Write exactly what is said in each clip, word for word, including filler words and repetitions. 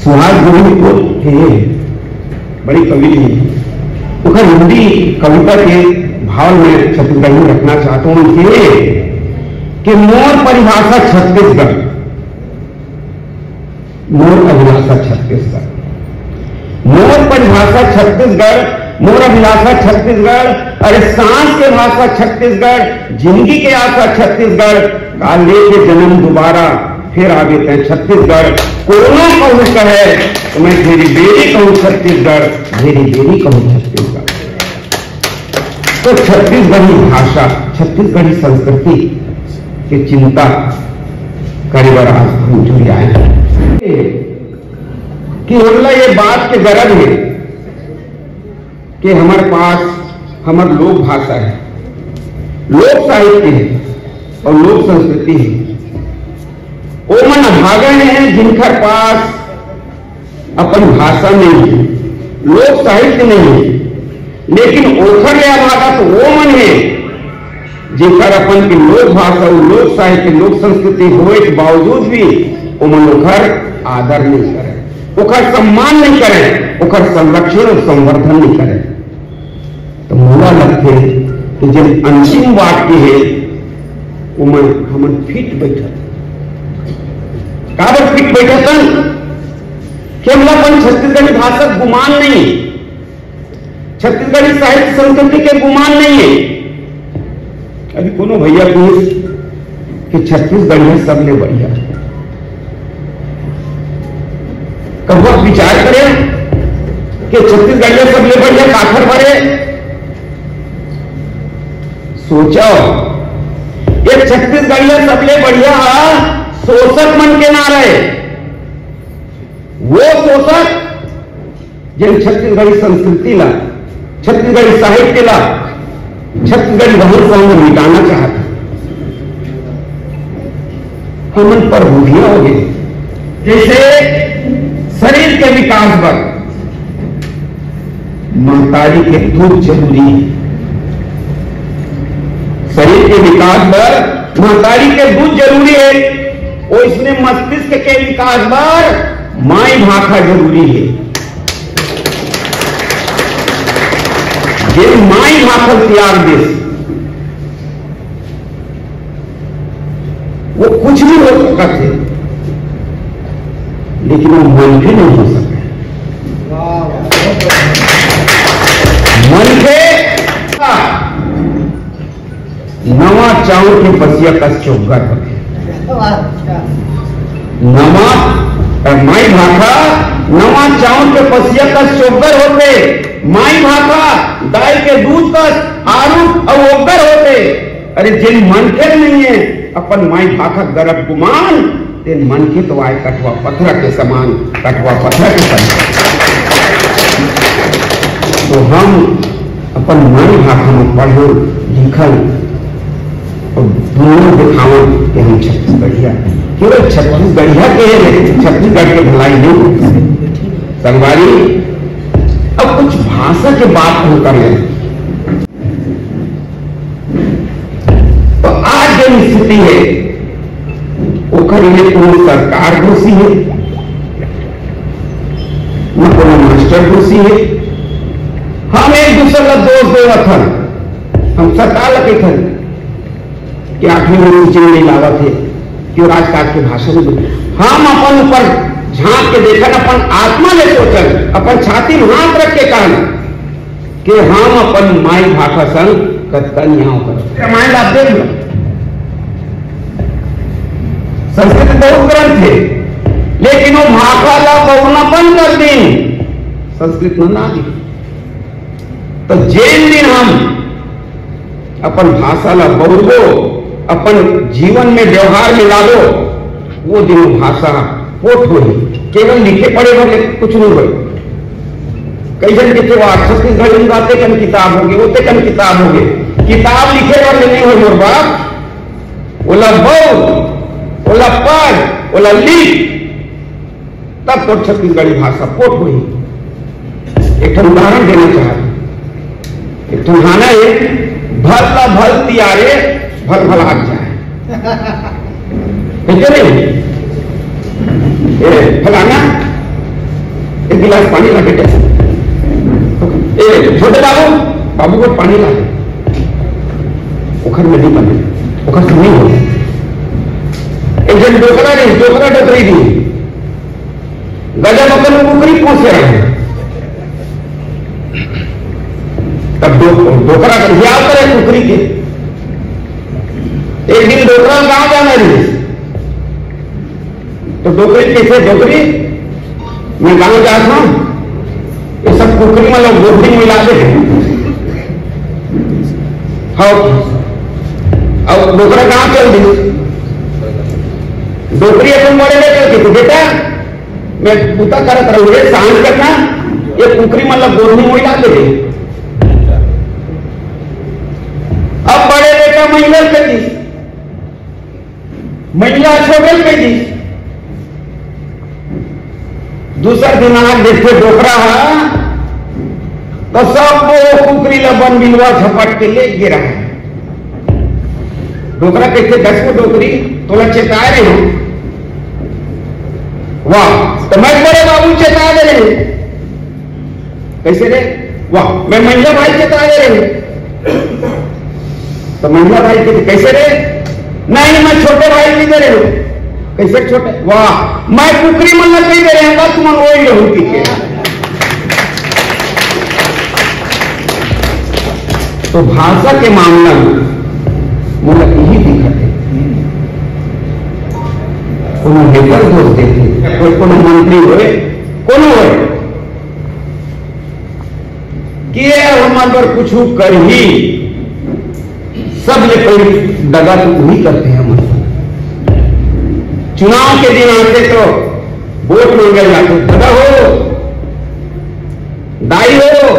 सुहास गोविंद को थे, बड़े कवि हैं। ओकर हिंदी कविता के भाव में छत्तीसगढ़ी में रखना चाहता हूँ कि, कि मोर परिभाषा छत्तीसगढ़, मोर अभिलाषा छत्तीसगढ़, मोर परिभाषा छत्तीसगढ़, मोर अभिलाषा छत्तीसगढ़। अरे सांस के भाषा छत्तीसगढ़, जिंदगी के आशा छत्तीसगढ़, का लेके जन्म दोबारा फिर आवे तैं छत्तीसगढ़। कोनो कहूँ कहे तो मैं घेरी बेरी कहूँ छत्तीसगढ़, घेरी बेरी कहूँ छत्तीसगढ़। तो छत्तीसगढ़ी भाषा, छत्तीसगढ़ी संस्कृति के चिंता करे बर आज हम जुड़ आए हैं कि हमला ये बात के गर्व है कि हमारे पास हमार लोक भाषा है, लोक साहित्य है और लोक संस्कृति है। ओमन अभागन हैं जिनकर पास अपन भाषा नहीं है, लोक साहित्य नहीं है, लेकिन ओखर ले अभागा तो वो मन है जेकर अपन के लोक भाषा और लोक साहित्य, लोक संस्कृति होए के बावजूद भी ओमन ओखर आदर नहीं करे, ओखर सम्मान नहीं करे, ओखर संरक्षण और संवर्धन नहीं करे। तो मोला लगथे कि जेन अंतिम वाक्य हे, ओमन हमन फिट बैठत। काबर फिट बैठत हन? कि हमला अपन छत्तीसगढ़ी भाषा के गुमान नहीं, छत्तीसगढ़ी साहित्य संस्कृति के गुमान नहीं है। अभी कोनो भैया पूछ कि छत्तीसगढ़िया सबले बढ़िया। कभू आप विचार करे कि छत्तीसगढ़िया सबले बढ़िया काखर बारे सोचो। ये छत्तीसगढ़िया सबले बढ़िया शोषक मन के ना रहे, वो शोषक जेन छत्तीसगढ़ी संस्कृति ला, छत्तीसगढ़ी साहित्य ला, छत्तीसगढ़ी रहन सहन ला मिटाना चाहत हे। हमन परभूतिया हो गए। जैसे शरीर के विकास बर महतारी के दूध जरूरी है, शरीर के विकास बर महतारी के दूध जरूरी है, ओइसने मस्तिष्क के विकास बर माई भाखा जरूरी है। जेन माई भाखा ल त्याग देस, वो कुछ भी हो सकत हे, लेकिन वो मनखे नहीं हो सकत। मनखे नवा चाउर के बसिया कस चोखर होथे। नवा, अ, माई भाखा नवा चाउर के बसिया कस चोखर होथे। माई भाखा दाई के दूध कस आरू अउ ओखर होथे। अरे, जेन मनखे नहीं है अपन माई भाखा गरब गुमान, तेन मनखे तो आय कठवा पथरा के समान, कठवा पथरा के समान। तो हम अपन माई भाखा में पढ़न, लिखन और दुनिया दिखावन कि हम छत्तीसगढ़िया। केवल छत्तीसगढ़िया के, छत्तीसगढ़ के भलाई नहीं होती। संगवारी, अब कुछ भाषा के बात हम कर लें। तो आज जो स्थिति है, ओकर लिए कोनो सरकार दोषी है, न कोनो मास्टर दोषी है। हम एक दूसर ला दोष देवत हन, हम सरकार ला कहिथन कि आठवीं अनुसूची में नहीं लावत है, कि वो राजकाज के भाषा में बोले। हम अपन ऊपर झांक के देखन, अपन आत्मा ले सोचन, अपन छाती में हाथ रख के कहन, कि हम अपन माई भाखा संग कतका न्याव करत। रामायण ला देख लो, संस्कृत बहुत ग्रंथ है, लेकिन वो भाखा ला बउरना बंद कर दिन, संस्कृत में ना दिख। तो जेन दिन हम अपन भाषा ला बउरबो, अपन जीवन में व्यवहार में लाबो, वो दिन वो भाषा पोठ होही। केवल लिखे पढ़े बर ले कुछ नहीं होय। कई झन के तो छत्तीसगढ़ी में बातें कन किताब होगे, ओते कन किताब होगे। किताब लिखे बर ले नहीं होय मोर बाप, ओला बउर, ओला पढ़, ओला लिख, तब तो छत्तीसगढ़ी भाषा पोठ होही। एक ठन उदाहरण देना चाहत हूँ। एक ठन गाना है, "भल ला भल तियारे, भल भलाक जाए।" है क्या नहीं? ए, फलाना, गिलास पानी ला बेटा। ए, छोटे बाबू, बाबू को पानी ला। ओखर में नहीं बने, ओखर से नहीं हो। एक जन डोकरा नहीं, डोकरा डोकरी नहीं। गजब अपन कुकरी पूछ रहे हैं। तब डो-, डोकरा का ध्यान करे कुकरी के। एक दिन डोकरा गांव जाना रही। तो डोकरी कहिथे, "डोकरी, मैं गांव जात हंव, ये सब कुकरी मन ला गोभी मिला दे।" हाँ, अब डोकरा गांव चल दी। डोकरी अपन बड़े बेटा कहिथे, "बेटा, मैं बूता करत रहूं रे, सांझ करना, ये कुकरी मन ला गोभी मिला दे।" अब बड़े बेटा महिला कहिथे, महिला छोटे में जी। दूसर दिन आके देखथे डोकरा हा, तो सब वो कुकरी ला बन बिलवा झपट के ले गिरा है। डोकरा कहिथे, "दस को डोकरी, तोला चेताए रहे हंव।" वाह, तो मैं बड़े बाबू चेता दे रहे हंव। कइसे रे? वाह, मैं महिला भाई के ताले रहे। तो महिला भाई के कइसे रे? नहीं, मैं छोटे भाई के दे रहे हंव। कइसे छोटे? वाह, मैं कुकरी मन ला कहि दे रहे हंव, बस तुमन वही रहू ठीक है। तो भाषा के मामला में मोला यही दिखत हे, कोनो नेता दोष देथे, कोई कोनो मंत्री होय, कोनो होय, कि ये हमर बर कुछु करही, सबले पहिली दगा तो उही करथे हमर। चुनाव के दिन आथे तो वोट मांगे जाथे, "ददा हो, दाई हो।"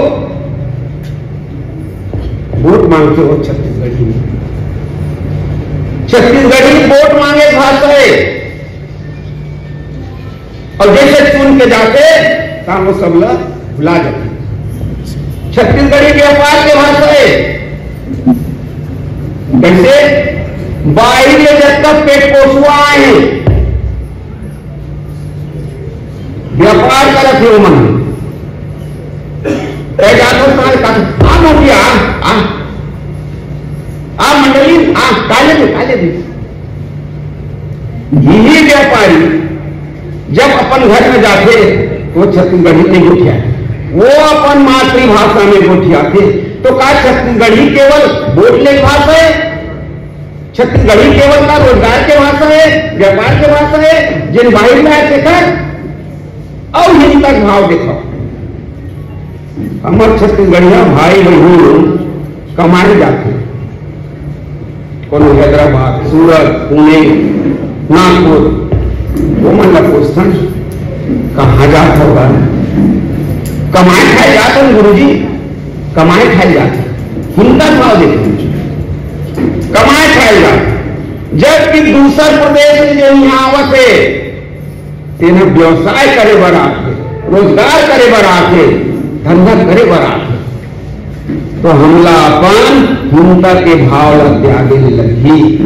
वोट मांगथे वो छत्तीसगढ़ी में। छत्तीसगढ़ी वोट मांगे भाषा हे। अउ जइसे चुन के जाथे, त वो सब ला भुला जाथे। छत्तीसगढ़ी व्यापार के भाषा हे। कइसे? बाहिर ले जतका पेट पोसुआ आए हे, व्यापार करत हे ओमन। तैं जाथस त कथे, "आ मोतिया, आ, आ, आ मंडली, आ, का लेबे, का लेबे?" यही व्यापारी जब अपन घर में जाथे, तो छत्तीसगढ़ी में गोठियाथे, वो अपन मातृभाषा में गोठियाथे, तो का छत्तीसगढ़ी केवल वोट ले भाषा हे? छत्तीसगढ़ी केवल का रोजगार के भाषा हे, व्यापार के भाषा हे, जेन बाहिर में आए तेकर अउ हिंसा के भाव देखो। हमर छत्तीसगढ़िया भाई बहिनी कमाए जाथे, कोनो हैदराबाद, सूरत, पुणे, नागपुर, वो मन ला पूछथन, "कहाँ जात हो बा?" कमाए खाए जात हन गुरुजी, कमाए खाए जात हन। हिंसा भाव देखो, कमाए खाए जात हन। जबकि दूसर प्रदेश में जो यहाँ आवत हे, तेन ह व्यवसाय करे बर आथे, रोजगार करे बर आथे, धंधा करे बर आथे, तो हमला अपन हिंसा के भाव ला त्यागे ले लगही।